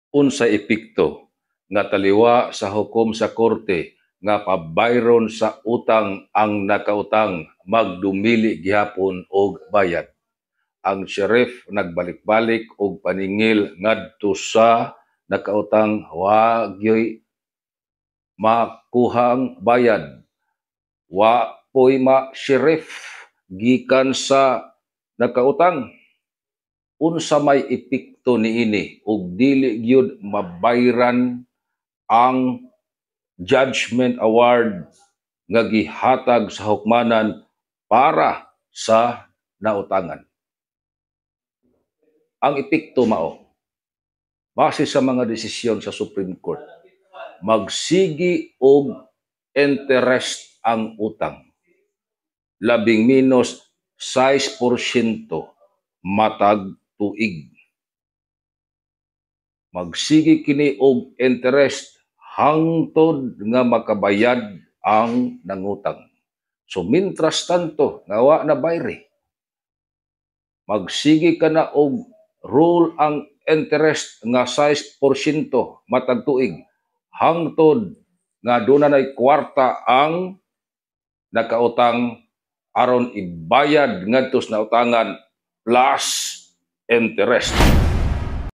Unsa epekto nga taliwa sa hukom sa korte nga pabayron sa utang ang nakautang, magdumili gihapon og bayad? Ang sheriff nagbalik-balik og paningil ngadto sa nakautang, wa gyoy makuhang bayad. Wa poy ma-sheriff gikan sa nakautang. Unsa may epekto niini og dili gyud mabayran ang judgment award nga gihatag sa hukmanan para sa nautangan? Ang epekto mao, base sa mga desisyon sa Supreme Court, magsigi og interest ang utang. Labing menos 6% matag tuig. Magsigi kini og interest hangtod nga makabayad ang nangutang. So mintras tanto nga wa na bayri, magsigi ka na og roll ang interest nga 6% matag tuig hangtod nga duna nay kwarta ang nakautang aron ibayad ngadto sa nautangan plus interest.